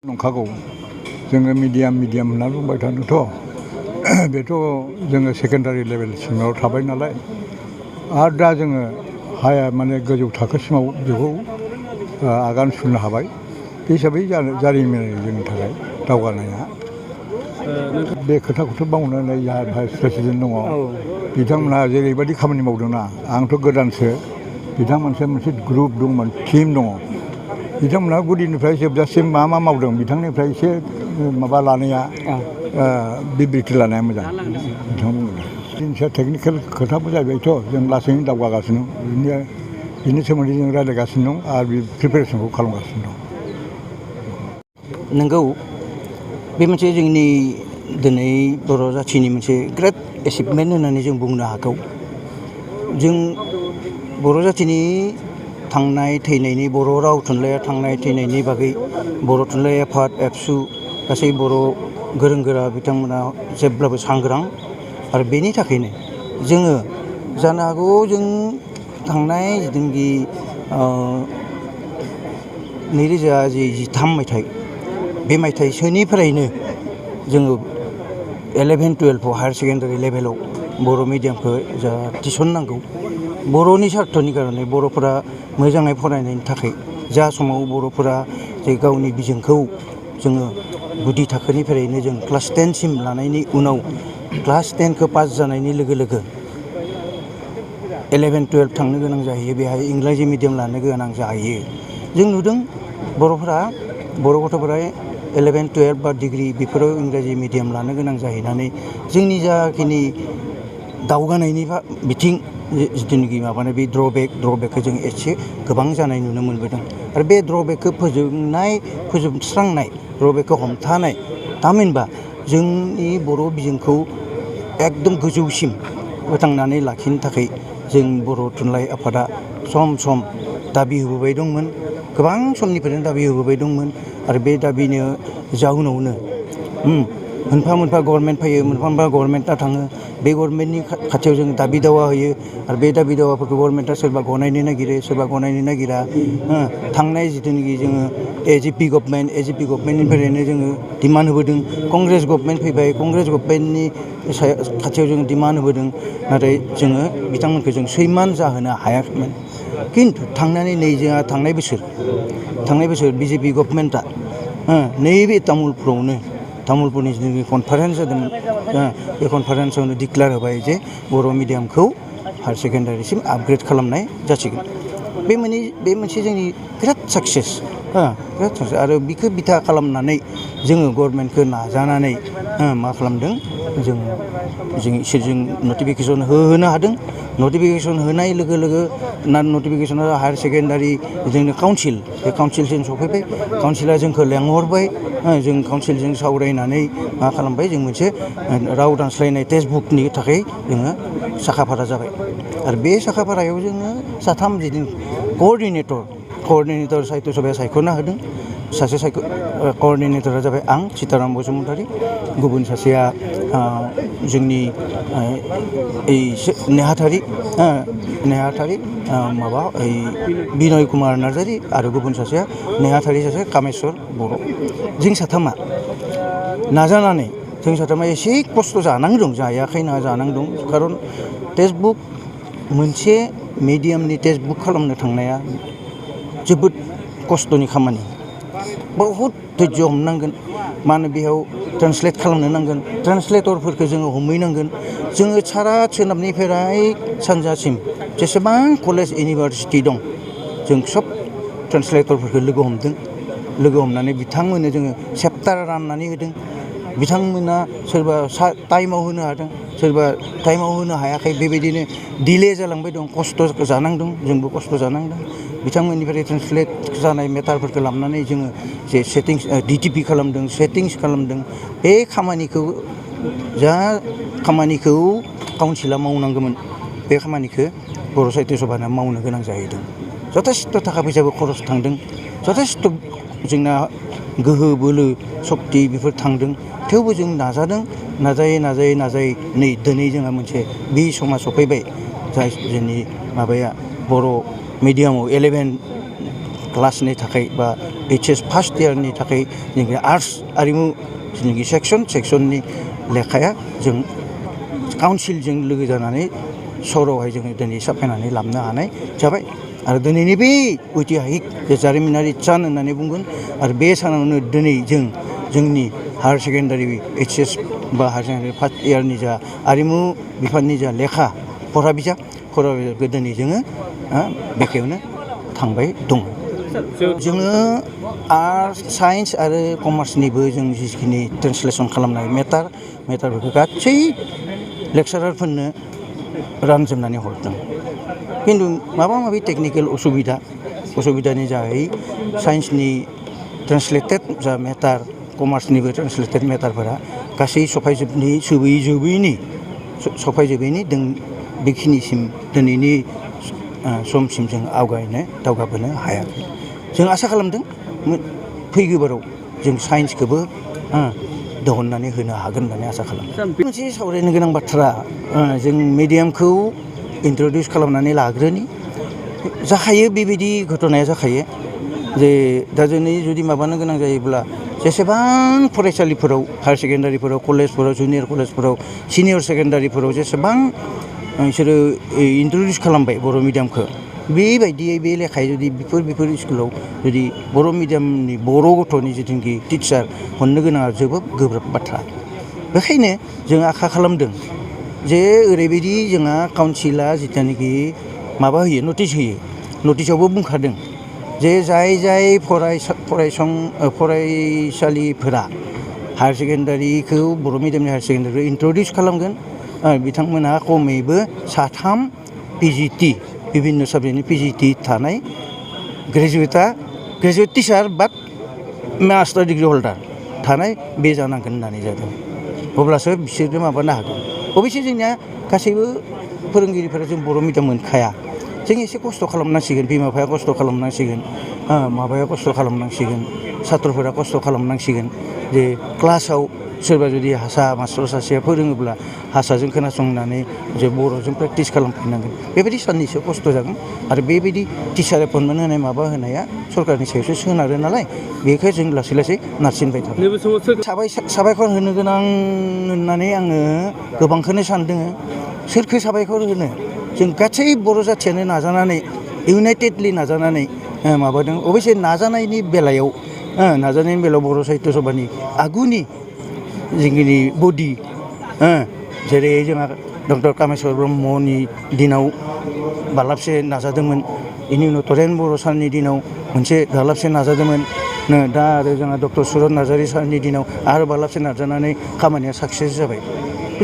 नंखागौ जोङो मिडियाम होनना बुंबाय थादोंथ' बेथ' जोङो सेकेन्डारि लेभेल सिङाव थाबाय नालाय आरो दा जोङो हाया माने गोजौ थाखोसिमाव बेखौ आगान सुरनो हाबाय बे हिसाबै जारिमिनारि जोंनि थाखाय दावगानाया बे खोथाखौथ' बावनानै जाहा भाइस प्रेसिडेन्ट दङ बिथांमोनहा जेरैबायदि खामानि मावदोंना आंथ' गोदानसो बिथांमोनहा मोनसे ग्रुप दंमोन टिम दङ बिथांमोनहा गुदिनिफ्राय जोबजासिम मा मावदों बिथांनिफ्राय एसे माबा लानाया बिबृति लानाया मोजां बिथांमोना जिनिसा टेकनिकेल खोथाबो जाहैबायथ' जों लासैनो दावगागासिनो दं बिनि सोमोन्दै जों रायज्लायगासिनो दं आरो बे प्रिपेरेसनखौ खालामगासिनो दं। नंगौ बे मोनसे जोंनि दिनै बर' जाथिनि मोनसे ग्रेट एचिभमेन्ट होननानै जों बुंनो हागौ। जों बर' जाथिनि थांनाय थैनायनि बर' राव थुनलाइया थांनाय थैनायनि बागै बर' थुनलाइ आफाद एबसु गासै बर' गोरों गोरा बिथांमोना जेब्लाबो सांग्रां आरो बेनि थाखायनो जोङो जानो हागौ जों थांनाय जिथुनाखि 2013 मायथाइ बे मायथाइसोनिफ्रायनो जोङो 11-12 हायार सेकेन्डारि लेभेलाव बर' मिडियामखौ जा थिसननांगौ बर'नि सार्थनि कारणे बर'फोरा मोजाङै फरायनायनि थाखाय जा समाव बर'फोरा जे गावनि बिजोंखौ जोङो गुदि थाखोनिफ्रायनो जों क्लास 10 सिम लानायनि उनाव क्लास 10खौ पास जानायनि लोगो लोगो 11-12 थांनो गोनां जाहैयो बेहाय इंराजि मिडियाम लानो गोनां जाहैयो। जों नुदों बर' गथ'फोरा 11-12 बा डिग्रि बेफोराव इंराजि मिडियाम लानो गोनां जाहैनानै जोंनि जाखिनि दावगानायनि बिथिं जिथुनाखि माबानाय बे ड्रबेकखौ जों एसे गोबां जानाय नुनो मोनबोदों आरो बे ड्रबेकखौ फोजोबस्रांनाय ड्रबेकखौ हमथानाय थामहिनबा जोंनि बर' बिजोंखौ एकदम गोजौसिम फोथांनानै लाखिनो थाखाय जों बर' थुनलाइ आफादा सम सम दाबि होबोबाय दंमोन गोबां समनिफ्रायनो दाबि होबोबाय दंमोन आरो बे दाबिनि जाहोनावनो मोनफा मोनफा गभर्नमेन्ट फैयो मोनफा मोनफा गभर्नमेन्टआ थाङो बे गभर्नमेन्टनि खाथियाव जों दाबि दावा होयो आरो बे दाबि दावाफोरखौ गभर्नमेन्टआ सोरबा गनायनो नागिरो सोरबा गनायनो नागिरा थांनाय जिथुनाखि जोङो एजिपि गभर्नमेन्टनिफ्रायनो जोङो डिमान्ड होबोदों कंग्रेस गभर्नमेन्ट फैबाय कंग्रेस गभर्नमेन्टनि खाथियाव जों डिमान्ड होबोदों नाथाय जोङो बिथांमोनखौ जों सैमान जाहोनो हायाखैमोन खिन्थु थांनानै नै जोंहा थांनाय बोसोर बिजेपि गभर्नमेन्टआ नैबे तामुलपुरनि जिथुनाखि कनफारेन्स जादोंमोन बे कनफारेन्सआवनो डिक्लेयार होबाय जे बर' मिडियामखौ हायार सेकेन्डारिसिम आपग्रेड खालामनाय जासिगोन बे मोनसे जोंनि बिराद साक्सेस आरो बिखौ बिथा खालामनानै जोङो गभर्नमेन्टखौ नाजानानै मा खालामदों जों नटिफिकेसन होनो हादों नटिफिकेसन होनाय लोगो लोगो नटिफिकेसना हायार सेकेन्डारि जोंनो काउन्सिल बे काउन्सिलसिम सफैबाय काउन्सिला जोंखौ लेंहरबाय जों काउन्सिलजों सावरायनानै मा खालामबाय जों मोनसे राव दानस्लायनाय टेक्स्ट बुकनि थाखाय जोङो साखाफारा जाबाय आरो बे साखाफारायाव जोङो साथाम जिथु कअर्डिनेटर साहित्य सभाया सायख'ना होदों सासे कअर्डिनेटरा जाबाय आं सीताराम बसुमतारी गुबुन सासेया जोंनि नेहाथारि बिनय कुमार नार्जारी आरो गुबुन सासेया नेहाथारि सासे कामेस्वर बर' जों साथामा नाजानानै जों साथामा एसे खस्थ' जानांदों जायाखै नङा जानांदों खारन टेक्स्ट बुक मोनसे मिडियामनि टेक्स्ट बुक खालामनो थांनाया जोबोद खस्थ'नि खामानि बहुद धैर्य हमनांगोन मानो बेयाव ट्रेन्सलेट खालामनो नांगोन ट्रेन्सलेटरफोरखौ जोङो हमहैनांगोन जोङो सारा सोनाबनिफ्राय सानजासिम जेसेबां कलेज इउनिभारसिटि दं जों सब ट्रेन्सलेटरफोरखौ लोगो हमनानै बिथांमोननो जोङो चेप्टार राननानै होदों बिथांमोना सोरबा टाइमाव होनो हादों सोरबा टाइमाव होनो हायाखै बेबायदिनो डिले जालांबाय दं खस्थ' जानांदों जोंबो खस्थ' जानांदों बिथांमोननिफ्राय ट्रेन्सलेट जानाय मेटारफोरखौ लाबोनानै जोङो जे डिटिपि खालामदों सेटिंस खालामदों बे खामानिखौ काउन्सिला मावनांगौमोन बे खामानिखौ बर' साहित्य सभाना मावनो गोनां जाहैदों जथेस्थ' थाखा फैसाबो खरस थांदों जथेस्थ' जोंना गोहो बोलो सक्ति बेफोर थांदों थेवबो जों नाजादों नाजायै नै दिनै जोंहा मोनसे बे समा सफैबाय जाय जोंनि माबाया बर' मिडियामाव 11 क्लासनि थाखाय बा HS फार्स्ट इयारनि थाखाय जोंनि आर्ट्स आरिमु जोंनि सेक्सननि लेखाया जों काउन्सिलजों लोगो जानानै सरावहाय जोङो दिनै साफायनानै लाबोनो हानाय जाबाय आरो दिनैनि बे ऐतिहासिक जारिमिनारि सान होननानै बुंगोन आरो बे सानावनो दिनै जोंनि हायार सेकेन्डारि HS बा हायार सेकेन्डारि फार्स्ट इयारनि जा आरिमु बिफाननि जा लेखा फरा बिजाबखौ दिनै जोङो बेखेवनो थांबाय दङ। जोङो आर्ट्स साइन्स आरो कमार्सनिबो जों जिखिनि ट्रेन्सलेसन खालामनाय मेटारफोरखौ गासै लेक्सारारफोरनो रानजोबनानै हरदों खिन्थु माबा माबि टेकनिकेल असुबिदानि जाहै साइन्सनि ट्रेन्सलेटेड जा मेटार कमार्सनिबो ट्रेन्सलेटेड मेटारफोरा गासै सफायजोबैनि बेखिनिसिम दिनैनि समसिम जों दावगाबोनो हायाखै। जों आसा खालामदों फैगौबाराव जों साइन्सखौबो दिहुननानै होनो हागोन होननानै आसा खालामदों। मोनसे सावरायनो गोनां बाथ्रा जों मिडियामखौ इन्ट्रडिउस खालामनानै लाग्रोनि जाखायो बेबायदि घटनाया जाखायो जे दा दिनै जुदि माबानो गोनां जायोब्ला जेसेबां फरायसालिफोराव हायार सेकेन्डारिफोराव कलेजफोराव जुनियर कलेजफोराव सिनियर सेकेन्डारिफोराव जेसेबां बिसोरो इन्ट्रडिउस खालामबाय बर' मिडियामखौ बेबायदियै बे लेखायै जुदि बेफोर स्कुलाव जुदि बर' मिडियामनि बर' गथ'नि जिथुनाखि टिचार मोननो गोनाङा जोबोद गोब्राब बाथ्रा। बेखायनो जों आखा खालामदों जे ओरैबायदि जोंहा काउन्सिला जिथुनाखि माबा होयो नटिस होयो नटिसावबो बुंखादों जे जाय फरायसालिफोरा हायार सेकेन्डारिखौ बर' मिडियामनि हायार सेकेन्डारिखौ इन्ट्रडिउस खालामगोन बिथांमोनहा खमैबो 3 PGT बिभिन्न साबजेक्टनि PGT थानाय ग्रेजुवेट टिचार बाट मास्टार डिग्रि हल्डार थानाय बे जानांगोन होननानै जादों अब्लासो बिसोरो माबानो हागोन। अबयसे जोंनिया गासैबो फोरोंगिरिफोरा जों बर' मिडियाम मोनखाया जों एसे खस्थ' खालामनांसिगोन बिमा बिफाया खस्थ' खालामनांसिगोन माबाया खस्थ' खालामनांसिगोन सात्रफोरा खस्थ' खालामनांसिगोन जे क्लासाव सोरबा जुदि हारसा मास्टर सासेया फोरोङोब्ला हारसाजों खोनासंनानै जे बर'जों प्रेक्टिस खालामफिननांगोन बेबायदि साननैसो खस्थ' जागोन आरो बेबायदि टिचार एपइन्टमेन्ट होनाय माबा होनाया सरकारनि सायावसो सोनारो नालाय बेखौ जों लासै नारसिनबाय थागोन। साबायखर होनो गोनां होननानै आङो गोबांखौनो सानदों सोरखौ साबायखर होनो जों गासै बर' जाथियानो नाजानानै इउनाइटेडलि नाजानानै माबादों अबयसे नाजानायनि बेलायाव बर' साहित्य सभानि आगुनि जोंनि बडि जेरै जोंहा डक्टर कामेस्वर ब्रह्मनि दिनाव बालाबसे नाजादोंमोन बेनि उनाव तरेन बर' सारनि दिनाव मोनसे बालाबसे नाजादोंमोन दा आरो जोंहा डक्टर सुरत नार्जारि सारनि दिनाव आरो बालाबसे नाजानानै खामानिया साक्सेस जाबाय।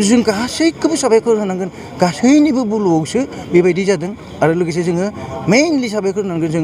जों गासैखौबो साबायखर होनांगोन गासैनिबो बुलुआवसो बेबायदि जादों आरो लोगोसे जोङो मेइनलि साबायखर होनांगोन जोङो